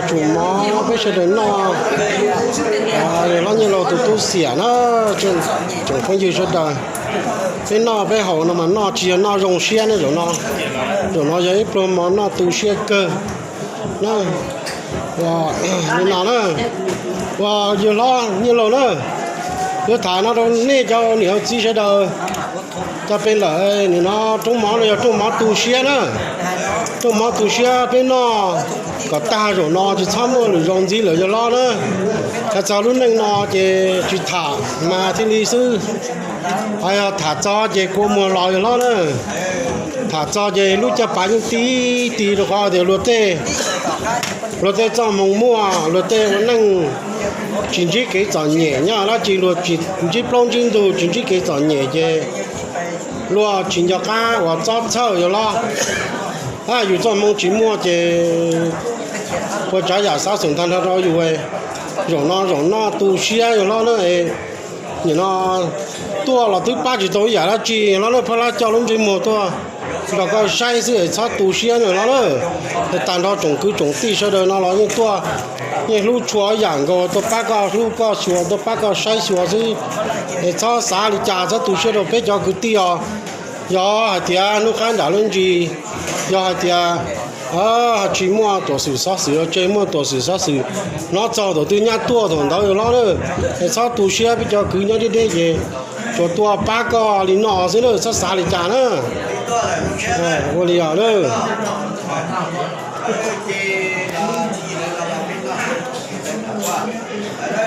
tsum mov peb sawv daws noj. Yawg hlob Nyiaj Laug tus tub xiam na, tsoom phooj ywg sawv daws, peb noj peb haus no mas noj tsis yog noj zoo siab ne zaum no. Zaum no yog ib pluag mov noj tu siab kawg na. Nim no na, ua yawg hlob Nyiaj Laug na, yuav tham no rau nej cov niam txiv sawv daws. Cov peb lawm, nim no rooj mov no yog rooj mov tu siab na. Rooj mov tu siab peb noj kom tag zaum no tsis txhob muaj lwm zaus ntxiv lawm yawg hlob na. Hais txog lub neej no ces tsis tham mas thiaj li xwb. Ho yog tham txog ces kua muag los yawg hlob na. Tham txog ces lub caj pas yeej ti ti rau qhov tias luag tej, luag tej txoj hmoo muaj, luag tej ua neej tsis ntsib kev txom nyem nyob dab tsi, luag tsis ntsib plaub ntsib ntug, tsis ntsib kev txom nyem ces luag tsis nco qab uas txob txhawj yawg hlob. Yus txoj hmoo tsis muaj ces ua tsav yam xav xum ntag nrog rau yus. Zaum no zaum noj tu siab yawg hlob na. Nim no tuaj los twb pab tsis tau ib yam dab tsi, yawg hlob na, pab lab coj lub ntsej muag tuaj nrog koj saib xwb es txhob tu siab yawg hlob na. Tag nrho tsoom kwv tsoom tij sawv daws no los yeej tuaj, yeej hlub tshua ib yam nkaus, tuaj pab koj hlub koj xyuas, tuaj pab koj saib xyuas xwb. Es txhob xav li cas, txhob tu siab rau peb cov kwv tij os. Yog hais tias hnub qab nram lub ntsis, yog hais tias tsis muaj tuam xwm xov xwm, tseem muaj tuam xwm xov xwm hnov txog thaum twg nyab tuaj thaum ntawd yawg hlob na. Es txhob tu siab, peb cov kwv nyob deb deb ces tsuas tuaj pab koj li no xwb na, txhob xav li cas na. Ua li os na.